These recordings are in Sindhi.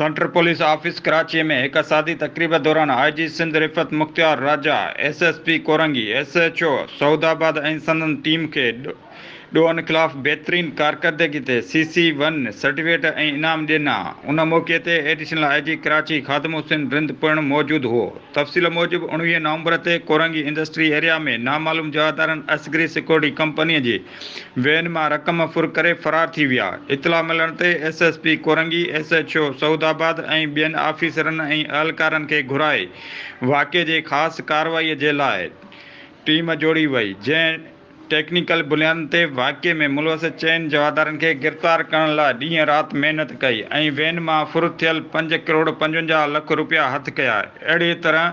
سينٽرل پوليس آفيس ڪراچي ۾ هڪ سادي تقريب دوران I G Sindh Rifat Mukhtiar Raja, S S P Korangi, S H O Saudabad ۽ سندن ٽيم کي ڏوهن خلاف بهترين ڪارڪردگي تي سي سي ون سرٽيفڪيٽ ۽ انعام ڏنا. ان موقعي تي additional I G Karachi Khadim Hussain Rind پڻ موجود هو. تفصيل موجب 19 نومبر تي ڪورنگي انڊسٽري ايريا ۾ نامعلوم جوابدارن اصغري سيڪيورٽي ڪمپني جي وين مان رقم ڦر ڪري فرار ٿي ويا. اطلاع ملڻ تي S S P Korangi, S H O Saudabad ۽ ٻين آفيسرن ۽ اهلڪارن کي گهرائي واقعي جي خاص ڪارروائي جي لاء ٽيم جوڙي وئي جنهن ٽيڪنيڪل بنيادن تي واقعي ۾ ملوث چئن جوابدارن کي گرفتار ڪرڻ لاء ڏينهن رات محنت ڪئي ۽ وين مان ڦر ٿيل پنج ڪروڙ 55 لک رپيا هٿ ڪيا. اهڙي طرح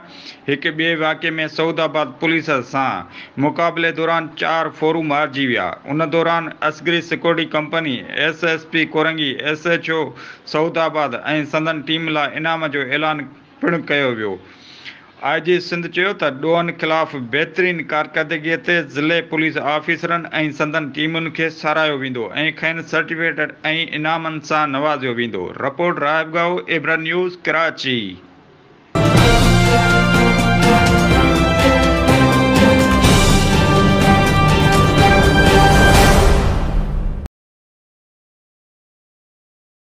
هڪ ٻئي واقعي ۾ سعود آباد پوليس سان مقابلي دوران چار ڦورو مارجي ويا. ان دوران Asghari security company, S S P Korangi, S H O Saudabad ۽ سندن ٽيم لاء انعام جو اعلان پڻ ڪيو ويو. آء جي سنڌ چيو ته ڏوهن خلاف بهترين ڪارڪردگي تي ضلعي پوليس آفيسرن ۽ سندن ٽيمن کي ساراهيو ويندو ۽ کين سرٽيفڪيٽ ۽ انعامن سان نوازيو ويندو. رپورٽ، راهب ڳاهو، عبرت نيوز، ڪراچي.